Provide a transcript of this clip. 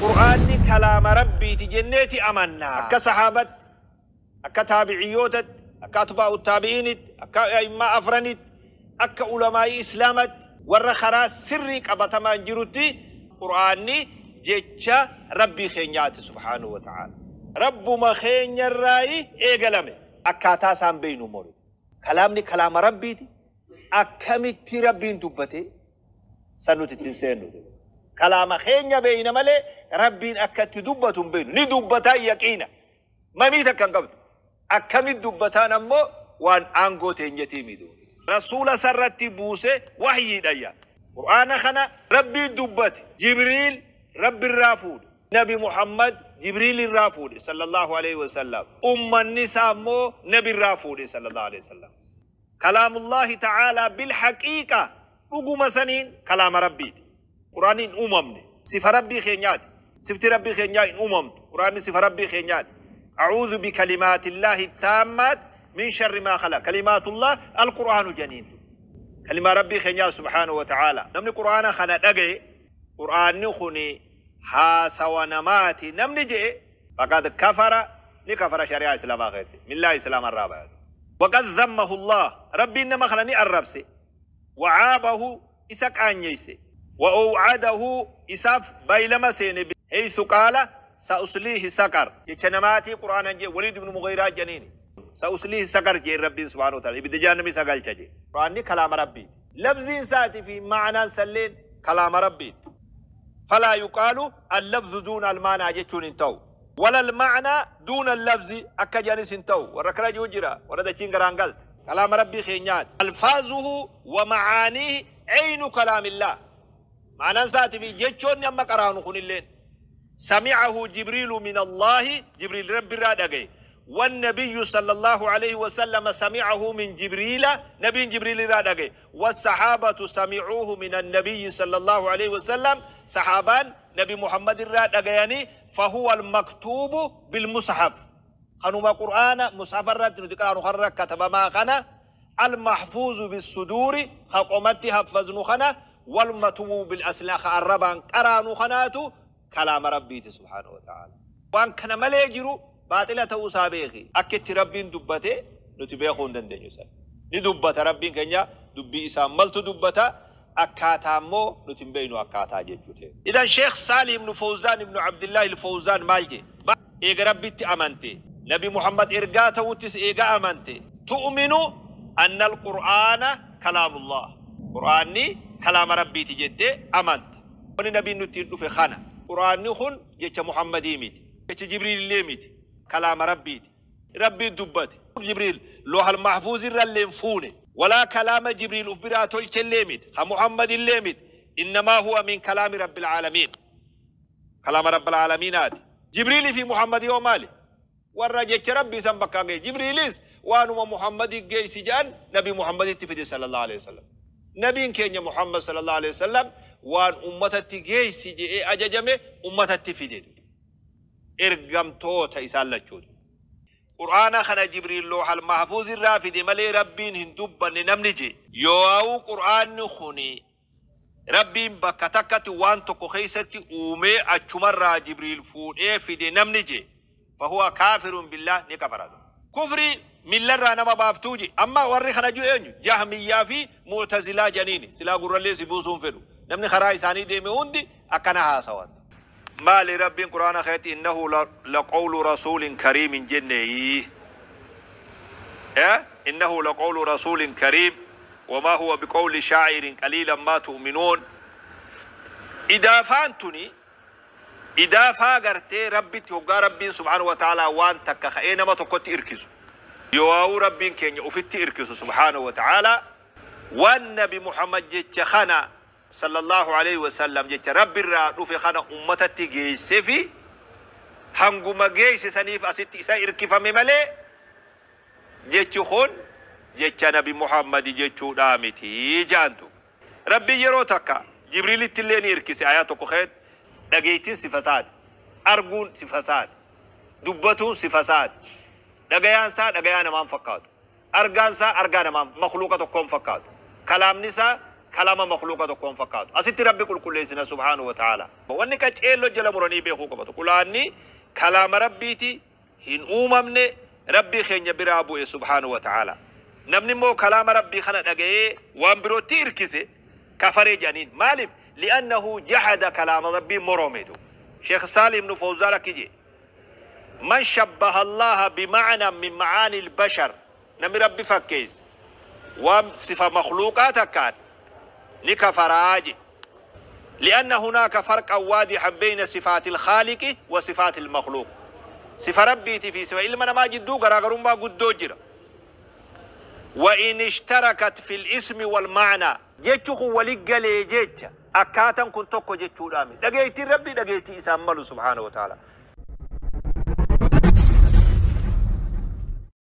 Qur'aanni kalaama Rabbiiti jenneeti amanna. Akka sahaabatti, akka taabiciyyootatti, akka atbaa'u taabi'iinitti, akka a'immaa afranitti, akka ulamaa'ii Islaamatti, warra karaa sirrii qabatamaan jirutti Qur'aanni jecha Rabbii keenyaati subhaanahu wa ta'aala. Rabbuma keenyarraayi eegalame. Akkaataa isaan beeynu immoo nuti. Kalaamni kalaama Rabbiiti. Akkamitti Rabbiin dubbate san nuti itti hin seennu. Kalaama keenya beeyna malee Rabbiin akka itti dubbatu hin beeynu. Ni dubbataa yaqiina. Mamii takka hin qabdu. Akkamitti dubbataan ammoo waan aangoo teenyatii miti. Rasuula isarratti buuse wahyiidha yaa. Qur'aana kana Rabbiin dubbate. Jibriil Rabbirraa fuudhe. Nabi Muhammad Jibriil irraa fuudhe sallallahu aleyhi wa sallam. Ummanni isaa ammoo Nabi irraa fuudhe sallallahu aleyhi wa sallam. Kalaamullaahi ta'aalaa bil haqiiqa dhuguma saniin kalaama Rabbiiti. Qur'aanni hin uumamne. Sifa Rabbii keenyaati. Sifti Rabbii keenyaa hin uumamtu. Qur'aanni sifa Rabbii keenyaati. A'uuzu bikalimaatillaahi taammaat min sharri maa khalaq. Kalimaatullah al-Qur'aanu janiin. Kalimaa Rabbii keenyaa subhaanahu wa ta'aalaa. Namni Qur'aana kana dhagaye Qur'aanni kuni haasawa namaati namni je'e faqad kafara ni kafara shari'aa Islaamaa keessatti. Millaa Islaamaa irraa baya. Waqad zammahu Allaah Rabbiin nama kana ni arrabse. Wa'aabahu isa qaanyeyse. Wa'ow'adahu isaaf baylama seene heysu qaala sa'usliihi saqar. Jecha namaatii Qur'aanan je'e Waliid ibnu Mughiiraa janiini. Sa'usliihi saqar je'een Rabbiin subhaanahu wa ta'aala ibidda jahannamii isa galcha je'e. Qur'aanni kalaama Rabbiiti. Lafziin isaatii fi ma'anaan isalleen kalaama Rabbiiti. Falaa yuqaalu al-lafzu duuna al-ma'naa jechuun hin ta'u. Wala al-ma'naa duuna al-lafzi akka je'anis hin ta'u. Warra akkana je'u jira, warra dachiin garaan galte. Kalaama Rabbii keenyaati. Alfaazuhu wa ma'aaniihi eynu kalaamillaah. Ma'anaan isaatii fi jechoonni amma qaraanu kunilleen. Sami'ahu Jibriilu minallaahi, Jibriil Rabbirraa dhagaye. Wannabiyyu sallallaahu aleyhi wa sallama sami'ahu min Jibriila, Nabiin Jibriilirraa dhagaye. Wassahaabatu sami'uuhu minannabiyyi sallallaahu aleyhi wa sallam, Sahaabaan Nabi Muhammadirraa dhagayani, fahuwal maktuubu bilmushaf. Kanuma Qur'aana mushafa irratti nuti qaraanu kanarra katabamaa kana, al-mahfuuzu bissuduuri, ka qomatti haffaznu kana, wal-matwuu bil-asnaa, ka arrabaan qaraanu kanaatu kalaama Rabbiiti subhaanahu wa ta'aalaa. Waan kana malee jiru baaxila ta'uu isaa beeki. Akka itti Rabbiin dubbate nuti beekuu hin dandeenyu san. Ni dubbata Rabbiin keenya dubbii isaan maltu dubbata akkaataa immoo nuti hin beeknu akkaataa jechuu ta'e. Idan Sheikh Saalih ibnu Fawzaan ibnu Abdillahi Al-Fawzaan maal jedhe? Eega Rabbitti amante, Nabi Muhammad ergaa ta'uuttis eega amante, tu'minu anna al-Qur'aana kalaamullah. Qur'aanni kalaama Rabbiiti jettee amanta. Wanni Nabiin nuttiin dhufe kana. Qur'aanni kun jecha Muhammadii miti. Jecha Jibriilillee miti. Kalaama Rabbiiti. Rabbiin dubbate. Jibriil Loohal Mahfuuz irrallee hin fuune. Walaa kalaama Jibriil uf biraa tolchellee miti. Ka Muhammadillee miti. Innamaa huwa min kalaami Rabbil Aalamiin. Kalaama Rabbil Aalamiinaati. Jibriilii fi Muhammad yoo maali? Warra jecha Rabbii san bakkaan gahe. Jibriilis waanuma Muhammadi geessi jedhan Nabi Muhammaditti fide sallallahu alaihi wasallam. Nabiin keenya Muhammad sallallahu alaihi wasallam waan ummatatti geessi jedhee ajajame ummatatti fide. Ergamtoota isaan lachuutu. Qur'aana kana Jibriil Loohal Mahfuuz irraa fide malee Rabbiin hin dubbanne namni jedhe. Yoo'auu Qur'aanni kuni Rabbiin bakka takkatti waan tokko keessatti uumee achumarraa Jibriil fuudhee fide namni je'e fahuwa kaafirun billaah ni kafara. Kufrii millarraa nama baaftuu je'e. Amma warri kana je'u eenyu? Jahmiyyaa fi Mu'tazilaa janiini. Silaa gurrallee si buusuu hin fedhu. Namni karaa isaanii deeme hundi akkana haasawan. Maali Rabbiin Qur'aana keessatti innahu laqawlu rasuulin kariim hin jenneeyii? Innahu laqawlu rasuulin kariim. Wamaa huwa biqawli shaa'irin qaliilan maa tu'minuun. Idaafaan tuni idaafaa gartee Rabbitti hoggaa Rabbiin subhaanahu wa ta'aalaa waan takka ka'ee nama tokkotti irkisu yooauu Rabbiin keenya ufitti irkisu subhaanahu wa ta'aalaa waan nabi Muhammad jecha kana sallallahu aleyhi wa sallam jecha Rabbirraa dhufe kana ummatatti geessefi hanguma geesse saniif asitti isa irkifame malee Jechi kun jecha nabi Muhammadi jechuudhaa miti ja'an duuba. Rabbiin yeroo takka Jibriilittillee ni irkise aayaa tokko keessatti dhageeytiin sifa isaati, arguun sifa isaati, dubbatuun sifa isaati, dhagayaan isaa dhagayaa namaa hin fakkaatu, argaan isaa argaa namaa makhluuqa tokkoo hin fakkaatu, kalaamni isaa Kalaama makhluuqa tokko hin fakkaatu. Asitti Rabbi qulqulleessina subhaanahu wa ta'ala. Wanni qaceello jala muranii beekuu qabatu. Qur'aanni kalaama Rabbiiti, hin uumamne, Rabbii keenya biraa bu'e subhaanahu wa ta'ala. Namni immoo kalaama Rabbii kana dhaga'ee waan birootti hirkise kafaree jedhaniin. Maaliif? Li'annahu jahada kalaama Rabbii morome. Sheekh Saalih ibn Fawzaan akki jedhe. Man shabbaha Allaha bima'na min ma'aani al-bashar. Namni Rabbi fakkeesse waan sifa makhluuqaa takkaan ni kafaraa jedhe. Li'anna hunaaka farqan waadihan beyna sifaati al-khaaliqi wa sifaati al-makhluuq. Sifa Rabbiitii fi sifa ilma namaa jidduu garaagarummaa guddoo jira. Wa in ishtarakat fil ismi wal ma'naa. Jechi kun wali galee jecha akkaatan kun tokko jechuudhaami. Dhageeytiin Rabbii dhageeytii isaan malu subhaanahu wa ta'ala.